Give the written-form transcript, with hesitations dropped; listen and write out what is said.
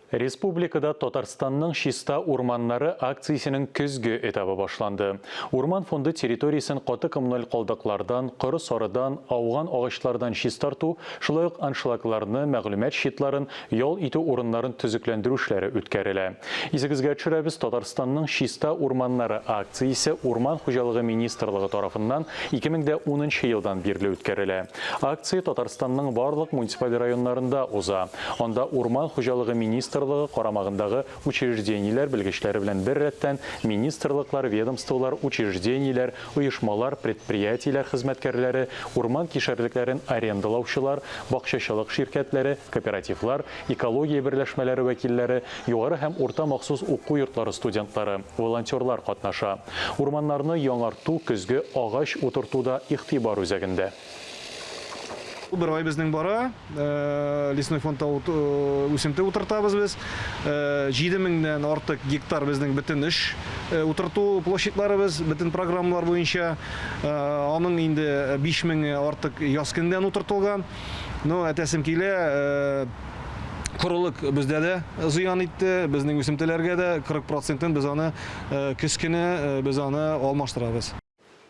Республикада Татарстанның чиста урманнары акциясенең көзге этабы башланды. Урман фонды территориясен каты коммуналь калдыклардан, коры-сарыдан, ауган агачлардан чистарту, шулай ук аншлагларны, мәгълүмат щитларын, ял итү урыннарын төзекләндерү эшләре үткәрелә. Исегезгә төшерәбез, Татарстанның чиста урманнары акциясе Урман хуҗалыгы министрлыгы тарафыннан 2010 нчы елдан бирле үткәрелә. Акция Татарстанның барлык муниципаль районнарында уза. Анда Урман хуҗалыгы министрлыгы карамагындагы учреждениеләр белгечләре белән беррәттән министрлыклар, ведомстволар, учреждениеләр, оешмалар, предприятиеләр хезмәткәрләре, урман кишәрлекләрен арендалаучылар, бакчачылык ширкәтләре, кооперативлар, экология берләшмәләре вәкилләре, югары һәм урта махсус уку йортлары студентлары, волонтерлар катнаша. Урманнарны яңарту, көзге агач утырту да игътибар үзәгендә. Бер ай безнең бара, лесной фондта үсемте утыртабыз без. 7 меңнән артык гектар безнең бөтен эш утырту площадьларыбыз, бөтен программалар буенча. Аның инде 5 меңе артык яз көннән утыртылган. Ну, әйтәсем килә, корылык бездә дә зыян итте, безнең үсемтеләргә дә 40 процентын без аны көз көне без аны алмаштырабыз.